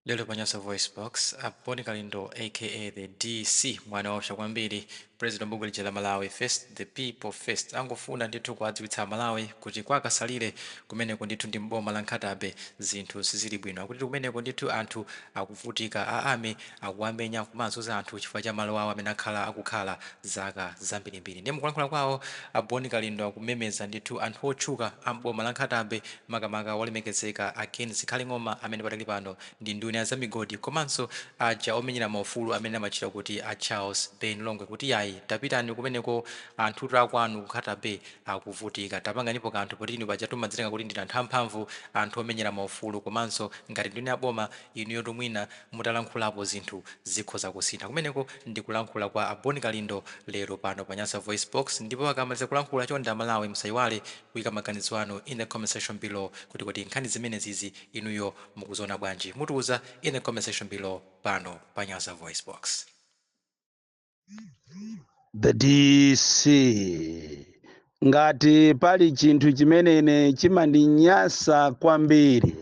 Lero pa Nyasa VoiceBox, a Bon Kalindo aka The DC, mwana woopsa kwambiri, president wa bungwe lija la Malawi First, The People First, angofuna ndithu kuwadziwitsa Amalawi kuti kwa Kasalire kumeneko ndithu ndi m'boma la Nkhata Bay zinthu sizili bwino. Akuti kumeneko ndithu anthu akuvutika, a army akuwamenya, kumazunza anthu chifukwa cha malo awo amene akhala akukhala zaka zambirimbiri. Ndiye mukulankhula kwawo, a Bon Kalindo akumemeza ndithu anthu otchuka a m'boma la Nkhata Bay, makamaka wolemekezeka a Ken Zikhale Ng'oma amene padakali pano ndi nduna ya zamigodi komanso aja omenyera maufulu amene amatchedwa kuti a Charles Ben Longwe kuti yayi, tapitani kumeneko, anthutu akwanu ku Nkhata Bay akuvutika, tapanganipo kanthu poti inu paja tumadzitenga kuti ndinu anthu amphamvu, anthu omenyera maufulu, komanso ngati nduna ya boma inuyotu mwina mutalankhulapo zinthu zikhoza kusintha. Kumeneko ndi kulankhula kwa a Bon Kalindo lero pano pa Nyasa VoiceBox. Ndipo akamaliza kulankhula, chonde Amalawi musayiwale kuyika maganizo anu in the comment section below kuti kodi nkhani zimenezizi inuyo mukuziona bwanji? Mutiuza in the comment section below pano pa Nyasa VoiceBox. The DC, ngati pali chinthu chimene ine chimandinyasa kwambiri,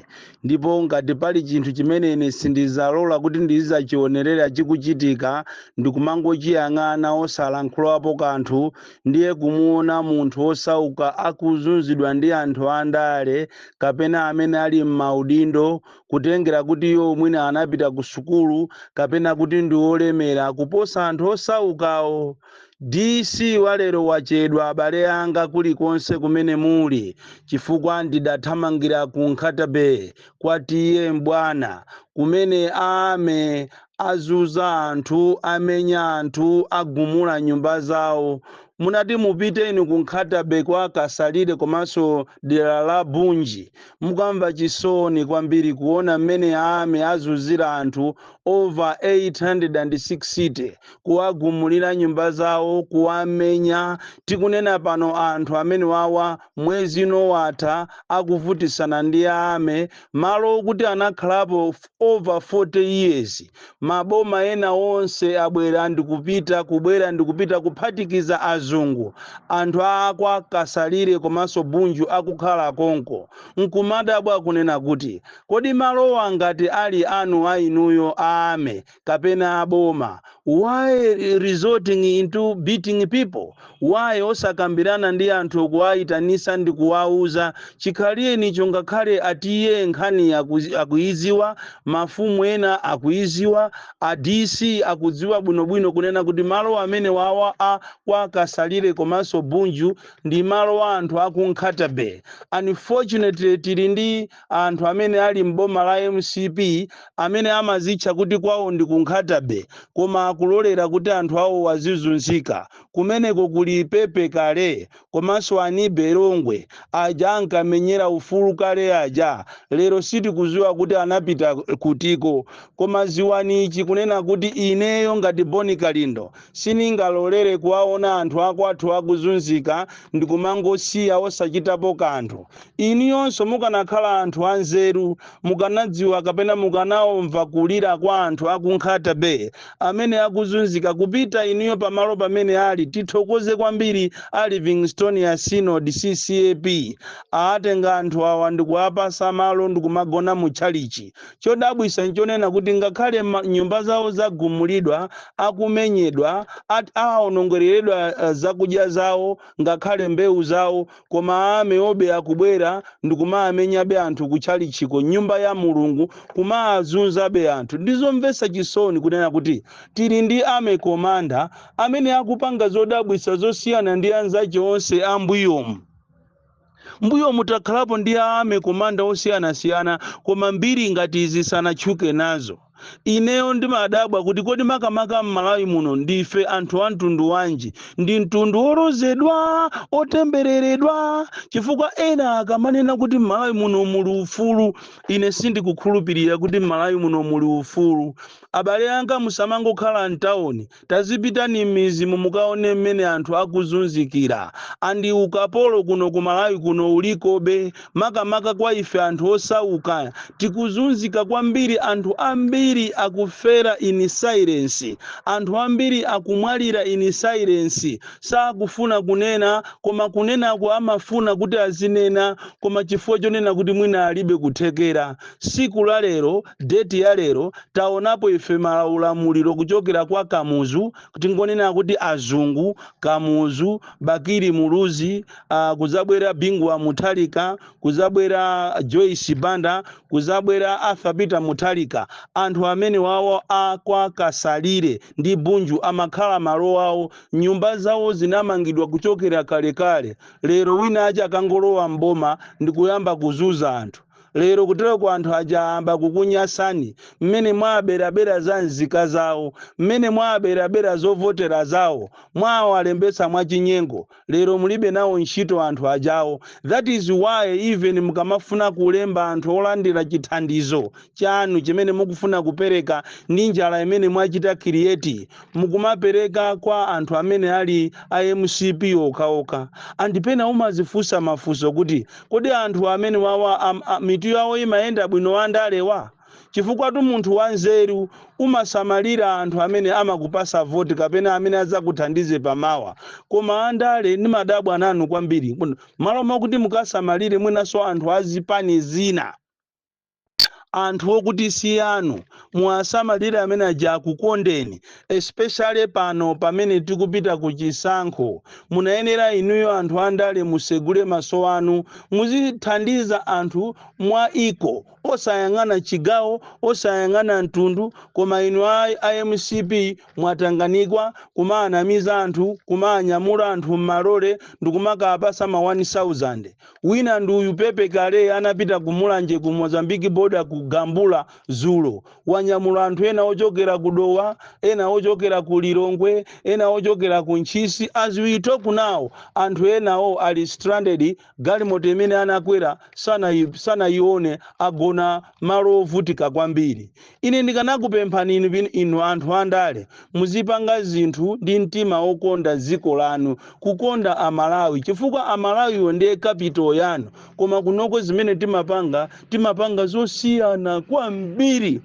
ndipo ngati pali chinthu chimene ine sindizalola kuti ndizachionerera chikuchitika ndikumangochiyang'ana osalankhulapo kanthu, ndiye kumuona munthu osauka akuzunzidwa ndi anthu andale kapena amene ali m'maudindo, kutengera kuti iwo mwina anapita ku sukulu kapena kuti ndi olemera kuposa anthu osaukawo. DC walero wachedwa, abale anga kulikonse kumene muli, chifukwa ndidathamangira ku Nkhata Bay kwa T/A Mbwana kumene army azuza anthu, amenya anthu, agumula nyumba zawo. Munati mupite inu ku Nkhata Bay kwa Kasalire komanso dera la Bunji, mukamva chisoni kwambiri kuona mmene army azuzira anthu over 860, kuwagumulira nyumba zawo, kuwamenya. Tikunena pano anthu amene wawa mwezi watha akuvutisana ndi army, malo okuti anakhalapo over 40 years. Maboma ena onse abwera ndikupita, kubwera ndikupita, kuphatikiza azungu. Anthu akwa Kasalire komanso Bunju akukhala konko, nkumadabwa kunena kuti kodi malowa ngati ali anu ainuyo army kapena aboma, why resorting into beating people? Why osakambirana ndi anthu, kuwayitanisa ndi kuwauza chikhaliyenicho? Ngakhale atiye nkhani akuiziwa, mafumu ena akuiziwa, a DC akudziwa bwinobwino kunena kuti malo amene wawa a kwa Kasalire komanso Bunju ndi malo a anthu aku Nkhata Bay. Unfortunately, tili ndi anthu amene ali mboma la MCP amene amazitcha kuti kwawo ndi ku Nkhata Bay, koma akulolera kuti anthu awo wazizunzika kumeneko. Kuli Pepe Kale komanso Anibe Longwe aja ankamenyera ufulu kale aja, lero sitikuziwa kuti anapita kutiko. Koma ziwani ichi kunena kuti ineyo ngati Boni Kalindo siningalolere kuwaona anthu akwathu akuzunzika ndikumangosiya osachitapo kanthu. Inuyonso mukanakhala anthu anzeru, mukanadziwa kapena mukanaomva kulira kwa anthu aku Nkhata Bay amene akuzunzika, kupita inuyo pamalo pamene ali. Tithokoze kwambiri a Livingstonia Synod CCAP, aatenga anthu awa ndikuwapasa malo ndikumagona mu tchalichi. Chodabwisa nchonena kuti ngakhale nyumba zawo zagumulidwa, akumenyedwa, awonongereredwa zakudya zawo, ngakhale mbewu zawo, koma army obe akubwera ndikumamenyabe anthu kutchalichiko, nyumba ya Mulungu, kumazunzabe anthu. Ndizomvetsa chisoni kunena kuti tili ndi army commander amene akupanga zodabwitsa zosiyana ndi anzace onse ambuyomu. Mbuyo mutakhalapo ndi army commander osiyanasiyana, koma mbiri ngati izi sanatchuke nazo. Ineyo ndimadabwa kuti kodi makamaka m'Malawi muno ndife anthu a mtundu wanji? Ndi mtundu wolozedwa, otembereredwa? Chifukwa ena akamanena kuti m'Malawi muno muli ufulu, ine sindikukhulupirira kuti m'Malawi muno muli ufulu. Abale anga, musamangokhala mtawuni, tazipitani m'mizi mukaone mmene anthu akuzunzikira. Andi ukapolo kuno ku Malawi kuno ulikobe, makamaka kwa ife anthu osauka tikuzunzika kwambiri. Anthu ambiri. Ambiri akufera in silence, anthu ambiri akumwalira in silence, sakufuna kunena, koma kunenako amafuna kuti azinena, koma chifukwa chonena kuti mwina alibe kuthekera. Siku la lero, date ya lero, taonapo ife maulamuliro kuchokera kwa Kamuzu, tingonena kuti azungu, Kamuzu, Bakili Muluzi, kuzabwera Bingu wa Mutharika, kuzabwera Joyce Banda, kuzabwera Arthur Peter Mutharika. Anthu amene wawo akwa Kasalire ndi Bunju amakhala malo awo, nyumba zawo zinamangidwa kuchokera kalekale. Lero wina aja akangolowa mboma ndikuyamba kuzuza anthu. Lero kutereko anthu aja ayamba kukunyasani mmene mwaberabera za nzika zawo, mmene mwaberabera zovotera zawo, mwawalembetsa mwachinyengo. Lero mulibe nawo ntchito anthu ajawo. That is why even mukamafuna kulemba anthu olandira chithandizo chanu chimene mukufuna kupereka ndi njala imene mwachita create, mukumapereka kwa anthu amene ali a MCP okhaokha. Andipena umazifunsa mafunso kuti kodi anthu amene wawa mitu yawo imayenda bwino, wandalewa? Chifukwa tu munthu wanzeru umasamalira anthu amene amakupasa voti kapena amene adzakuthandize pamawa. Koma andale, ndimadabwa nanu kwambiri. Malo mokuti mukasamalire mwinanso anthu azipani zina, anthu okuti si anu, muwasamalire amene aja akukondeni, especially pano pamene tikupita ku chisankho. Munayenera inuyo anthu andale musegule maso anu, muzithandiza anthu mwa iko, osayang'ana chigawo, osayang'ana mtundu. Koma inu a MCP mwatanganikwa kumaanamiza anthu, kumanyamula anthu m'malole ndikumakapasa ma 1000. Wina ndi uyu Pepe Kale, anapita ku Mulanje, ku Mozambique border, ku Gambula zulo, wanyamula anthu ena ochokera ku Dowa, ena ochokera ku Lilongwe, ena ochokera ku Ntchisi. As we talk now, anthu enawo ali stranded, galimoto imene anakwera sanayione, agona malo ovutika kwambiri. Ine ndikanakupemphani inu anthu andale, muzipanga zinthu ndi mtima wokonda dziko lanu, kukonda Amalawi, chifukwa Amalawiwo ndiye capital yanu. Koma kunoko zimene timapanga, timapanga zosiyana kwambiri.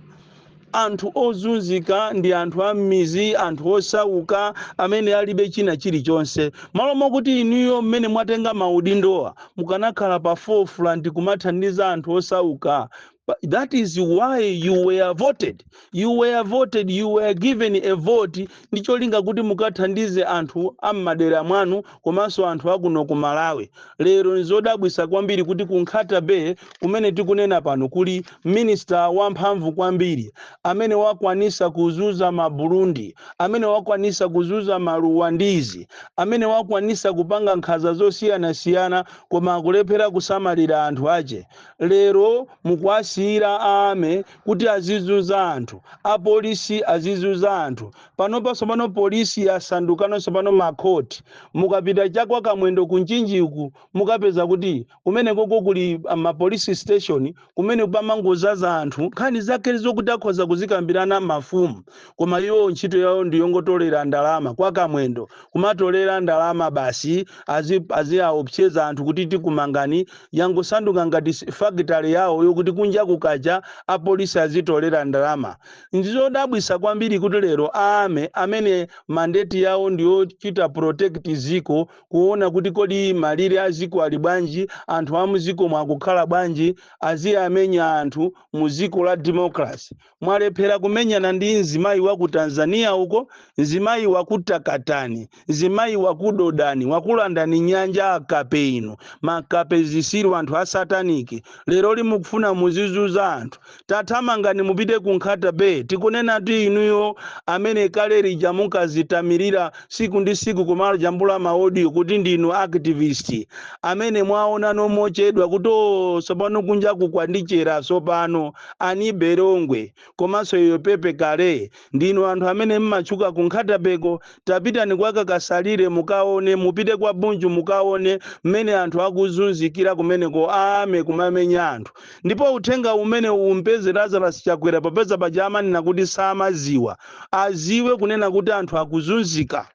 Anthu ozunzika ndi anthu a m'mizi, anthu osauka amene alibe china chilichonse. Malo mokuti inuyo mmene mwatenga maudindowa mukanakhala pa forefront kumathandiza anthu osauka. But that is why you were voted. You were voted, you were given a vote ndi cholinga kuti mukathandize anthu a m'madera mwanu komanso anthu akuno ku Malawi. Lero nzodabwisa kwambiri kuti ku Nkhata Bay kumene tikunena pano kuli minister wamphamvu kwambiri amene wakwanisa kuzuza ma Burundi, amene wakwanisa kuzuza ma Rwandese, amene wakwanisa kupanga nkhanza zosiyanasiyana, koma akulephera kusamalira anthu ache. Lero mukuwasiyira ame kuti azizuza anthu, apolisi azizuza anthu. Panopanso pano polisi yasandukanonso pano makhoti. Mukapita chakwa Kamwendo ku Mchinjiku, mukapeza kuti kumene koko kuli ma police station kumene pamangozaza anthu, nkhani zake zokuti akhoza kuzikambirana mafumu, koma iwo ntchito yawo ndiyongotolera ndalama. Kwa Kamwendo kumatolera ndalama basi, aziaopseza anthu kuti tikumangani. Yangosanduka ngati factory yawo yokuti kunja kukacha apolisi azitolera ndalama. Ndizodabwisa kwambiri kuti lero ame amene mandate yawo ndiyochita protect ziko, kuona kuti kodi malire a ziko ali bwanji, anthu a muziko mwakukhala bwanji, aziyamenya anthu mu ziko la democracy. Mwalephera kumenyana ndi mzimayi wa ku Tanzania uko, mzimayi wakutakatani, mzimayi wakudodani, wakulandani nyanja. Akape inu, makape, zisiru, anthu asataniki, lero limukufuna muzizuza anthu. Tathamangani mupite ku Nkhata Bay. Tikunena ti inuyo amene kale lija munkazitamirira siku ndi siku kumajambula ma audio kuti ndinu activist, amene mwaona nomochedwa kuti o sopano kunja kukwandichera sopano, Anibe Longwe komanso iyo Pepe Kale, ndinu anthu amene mmatchuka ku Nkhata Bayko. Tapitani kwa Kakasalire mukaone, mupite kwa Bunju mukaone mmene anthu akuzunzikira kumeneko, ame kumamenya anthu. Ndipo uthenga umene umpeze Lazarus Chakwera, popeza paja amanena kuti samaziwa, aziwe kunena kuti anthu akuzunzika.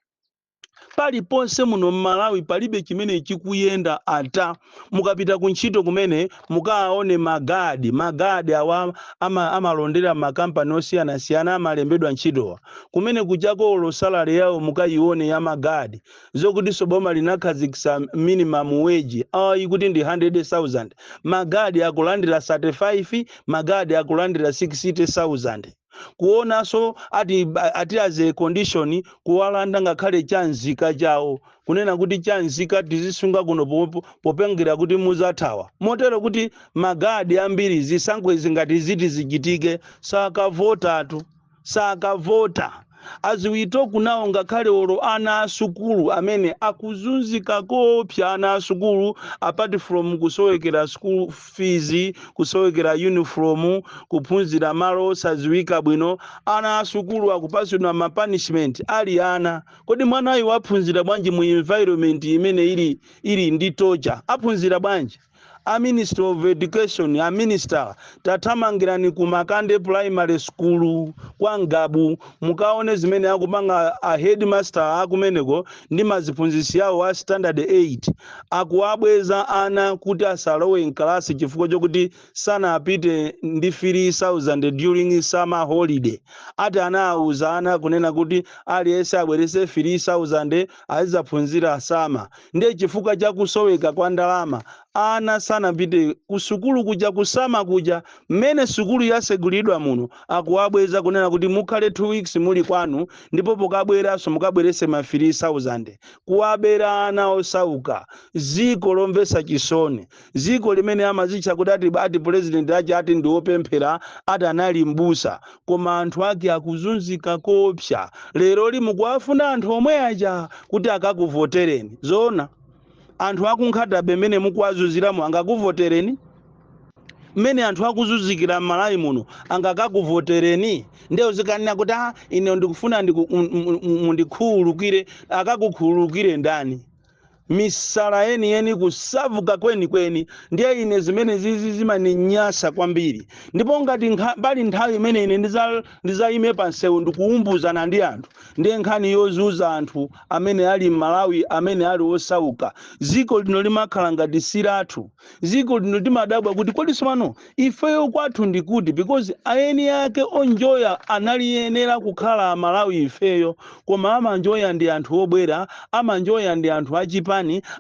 Paliponse muno mMalawi palibe chimene chikuyenda. Ata mukapita kuntchito kumene, mukaone magadi. Magadi awa amalondera makampani osiyanasiyana, amalembedwa ntchitowa kumene kuchakolo. Salary yawo mukayione ya magadi. Zokutinso boma linakhazikitsa minimum wage ayi kuti ndi 100,000, magadi akulandira 35, magadi akulandira 60,000. Kuonanso ati as a condition kuwalanda ngakhale chanzika chawo, kunena kuti chanzika tizisunga kuno popengera kuti muzathawa, motero kuti magadi ambiri, zisankho izi ngati ziti zichitike, sakavotatu, sakavota. Aziwito kunawo, ngakhale olo ana asukulu amene akuzunzika kopsa. Ana asukulu, apart from kusowekera school fees, kusowekera uniform, kuphunzira malo osadziwika bwino, ana asukulu akupasidwa ma punishment ali ana. Kodi mwanayu waphunzira bwanji mu environment imene ili ndi torture? Aphunzira bwanji? A Minister of Education, a minister, tathamangirani ku Makande Primary School kwa Ngabu, mukaone zimene akupanga a headmaster akumeneko ndi maziphunzitsi awo a standard 8. Akuwabweza ana kuti asalowe mkalasi chifukwa chokuti sanapite ndi 3000 during summer holiday. Ati anawuza ana kunena kuti aliyense abwerese 3000 azizaphunzira summer. Ndiye chifukwa chakusoweka kwa ndalama, ana sanapite ku sukulu kuja ku summer kuja. Mmene sukulu yasegulidwa muno, akuwabweza kunena kuti mukhale 2 weeks muli kwanu, ndipo pokabweranso mukabwerese ma 3000. Kuwabera ana osauka. Ziko lomvetsa chisoni, ziko limene amazitcha kuti ati president achi ati ndi wopemphera, ati anali mbusa, koma anthu ake akuzunzika kopsa. Lero limukuwafuna anthu omwe aja kuti akakuvotereni. Zoona, anthu akunkhatabe mmene mukuwazunziramo angakuvotereni? Mmene anthu akuzunzikira m'Malawi muno angakakuvotereni? Ndiye uzikanena kuti, "Ah, ine ndikufuna mundikhululukire." Akakukhululukire ndani? Misala yeniyeni, kusavuka kwenikweni. Ndiye ine zimene zizi zimaninyasa kwambiri. Ndipo ngati pali nthawi imene ine ndizayime pa msewu ndikuumbuzana ndi anthu, ndiye nkhani yozuza anthu amene ali m'Malawi, amene ali osauka. Ziko lino limakhala ngati silathu. Ziko lino timadabwa kuti kodi tsopano ifeyo kwathu ndikuti? Because aeni ake onjoya analiyenera kukhala Amalawi ifeyo, koma amanjoya ndi anthu obwera, amanjoya ndi anthu achipani,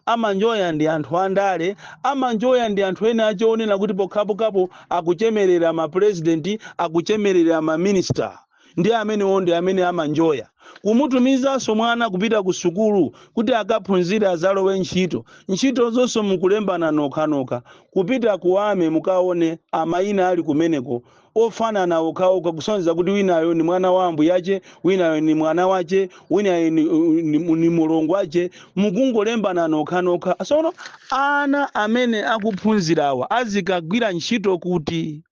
amanjoya ndi anthu andale, amanjoya ndi anthu ena achionena kuti pokhapokhapo akuchemerera mapurezidenti, akuchemerera maminista, ndi amenewo ndi amene amanjoya. Kumutumizanso mwana kupita ku sukulu kuti akaphunzire, azalowe ntchito, ntchito zonse mukulembana nokhanokha. Kupita ku army, mukaone amayina ali kumeneko, ofanana okhaokha, kusonyeza kuti winayo ni mwana wa ambuyache, winayo ni mwana wache, winayo ni mulongo wache. Mukungolembana nokhanokha. Sono ana amene akuphunzirawa azikagwira ntchito kuti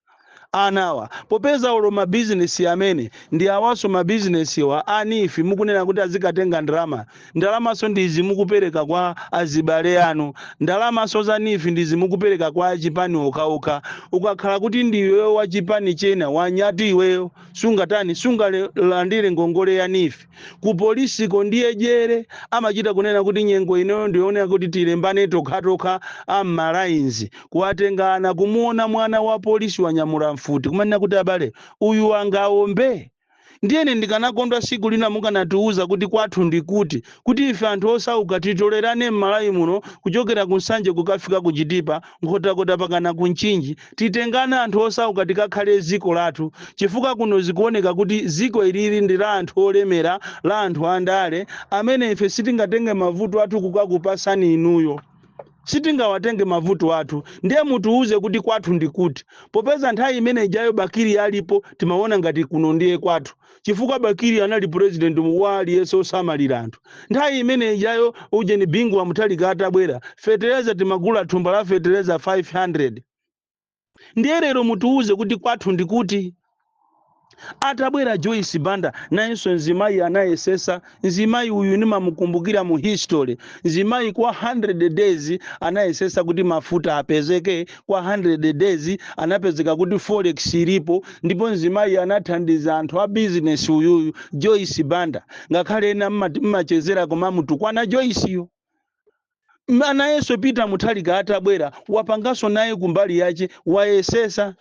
anawa? Popeza ulo mabizinesi amene ndi awaso, mabizinesiwa a NEEF, mukunena kuti azikatenga ndalama, ndalamaso ndizi mukupereka kwa azibale anu. Ndalamaso za NEEF ndizi mukupereka kwa achipani okhaokha. Ukakhala kuti ndiwe wachipani chena, wanyati iweyo, sungatani? Sungalandire ngongole ya NEEF. Ku polisiko ndiye jere amachita kunena kuti nyengo inoyo ndionera kuti tilembane tokhatokha am'malines, kuwatengana. Kumuona mwana wa polisi wanyamula mfuti, kumanena kuti, "Abale, uyu angaombe." Ndiyene ndikanakondwa siku lina mukanatiuza kuti kwathu ndikuti, kuti ife anthu osauka titolerane m'Malawi muno, kuchokera ku Nsanje kukafika ku Chitipa, Nkhotakota pakana ku Mchinji. Titengane anthu osauka, tikakhale ziko lathu, chifukwa kuno zikuoneka kuti ziko ilili ndi la anthu olemera, la anthu andale, amene ife sitingatenge mavuto athu kukakupasani inuyo, sitingawatenge mavuto athu. Ndiye mutiuze kuti kwathu ndikuti, popeza nthawi imene ijayo Bakili alipo timaona ngati kuno ndiye kwathu, chifukwa Bakili anali president wa aliyense osamalira anthu. Nthawi imene ijayo ujeni Bingu wa Mutharika atabwera, fetereza timagula thumba la fetereza 500. Ndiye lero mutiuze kuti kwathu ndikuti. Atabwera Joyce Banda, nayenso mzimayi anayesesa. Mzimayi uyu nimamukumbukira mu history. Mzimayi kwa 100 days anayesesa kuti mafuta apezeke. Kwa 100 days anapezeka kuti forex ilipo, ndipo mzimayi anathandiza anthu a business. Uyuyu Joyce Banda, ngakhale ena mmachezera koma mutukwana Joyceyo. Nayenso Peter Mutharika atabwera, wapanganso naye kumbali yace, wayesesa.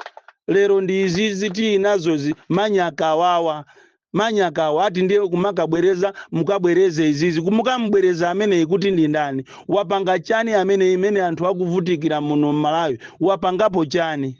Lero ndi izizi tili nazozi, manyakawawa, manyakawa ati ndiye kumakabwereza. Mukabwereze izizi, kumukambwereza ameneyi kuti ndi ndani? Wapanga chani amene imene anthu akuvutikira muno mMalawi? Wapangapo chani?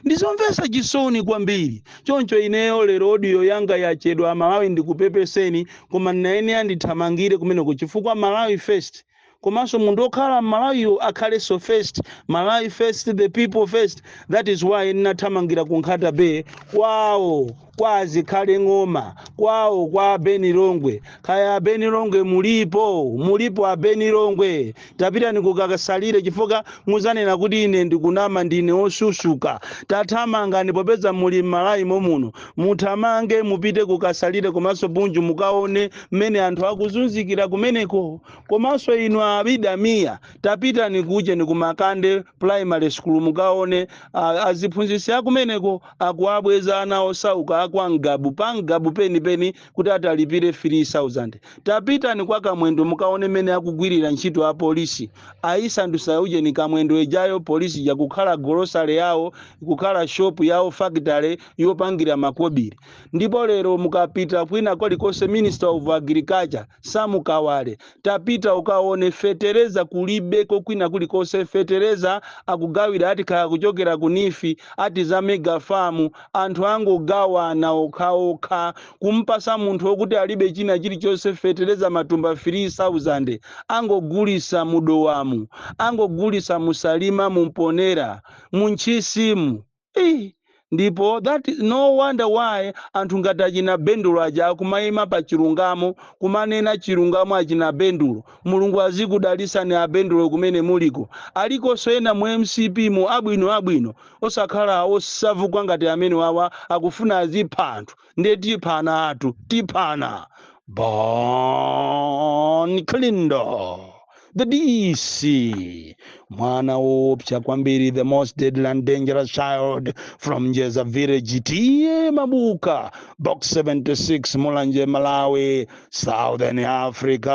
Ndizomvetsa chisoni kwambiri. Choncho ineyo lero audio yanga yachedwa, Malawi, ndikupepeseni, koma naene andithamangire kumeneko, chifukwa Malawi first, komanso munthu okhala mmalawiyo akhalenso first. Malawi first, the people first. That is why ndinathamangira ku Nkhata Bay, kwawo kwa Azikhale Ng'oma, kwawo kwa Beni Longwe. Kaya Beni Longwe mulipo? Mulipo Abeni Longwe? Tapitani kukakasalire, chifukwa muzanena kuti ine ndikunama, ndine osusuka. Tathamangani, popeza muli m'Malawi momuno, muthamange mupite kukasalire komanso Bunju, mukaone mmene anthu akuzunzikira kumeneko. Komanso inu Abida Miya, tapitani kuche ni kumakande Primary School, mukaone aziphunzitsi akumeneko akuabweza ana osauka akwa Ngabu, pa Ngabu penipeni, kuti atalipire 3000. Tapitani kwa Kamwendo, mukaone mmene akugwirira ntchito apolisi. Ayisandusa ujeni Kamwendo ijayo polisi jakukhala golosale yawo, kukhala shop yawo, factory yopangira makobiri. Ndipo lero mukapita kwina kwalikonse, Minister of Agriculture Samukawale, tapita ukaone fetereza kulibeko kwina kulikonse. Fetereza akugawira ati kaya kuchokera ku NEEF, ati za mega farm. Anthu angogawana okhaokha, kumpasa munthu wokuti alibe china chilichonse fetereza matumba 3000. Angogulisa mudowamu, angogulisa muSalima, mumponera, munchisimu. Ii, ndipo that is no wonder why anthu ngati achina Bendulo aja akumayima pa chilungamo, kumanena chilungamo. Achina Bendulo, Mulungu azikudalisani Abendulo kumene muliko. Alikonso ena mu MCP mu abwino abwino, osakhala osavukwa ngati amene wawa akufuna azipha anthu. Ndiye tiphana atu, tiphana. Bon Kalindo, the DC, mwana woopsa kwambiri, the most deadly and dangerous child from Njeza Village, T/A Mabuka, Box 76, Mulanje, Malawi, Southern Africa.